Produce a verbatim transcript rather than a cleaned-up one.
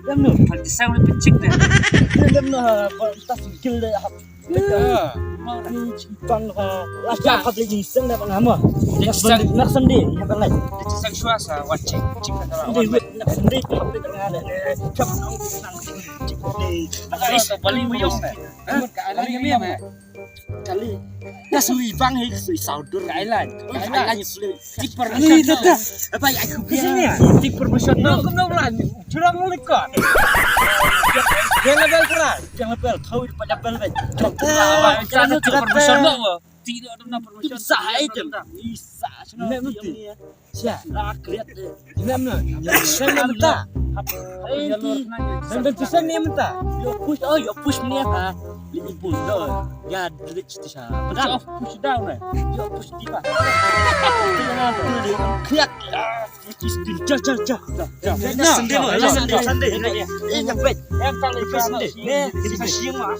Lem no. Pal ti sang le pechik de. Lem no ha, pal ta singkil de ha. Pang ha. Last time public ni seng de bang ha mo. Next Sun-, next Sunday ni ha lai. Ti sang shwa sa wat chik chik ka. Sunday wit next Sunday public ni ha de. Chap nong sang chik de. Ada is bali mo yong de. Ka ala ni mo. Kali. Na sui bang hi sui saudur. Ka ala. Ka ala ni sui. Tik permission. Ni tata. Apa ya aku bisa ni? Tik permission. No, no, no. Curang lekor. Dia level keras. Dia level tahu pada level. Jangan tik permission no. Tidak ada permission. Sah aja. Bisa. Sia, la kliat. Ina mna. Sen na mta. Sen na mta. Sen na mta. Yo push, oh yo push mna ha. Li push do. Ya dlik ti sa. Push off, push down eh. Yo push tipa. Kliat. Push ti ja ja ja. Na sende mo, na sende. Sende. Eh nyampe. Yang paling sende. Eh kita siang mah.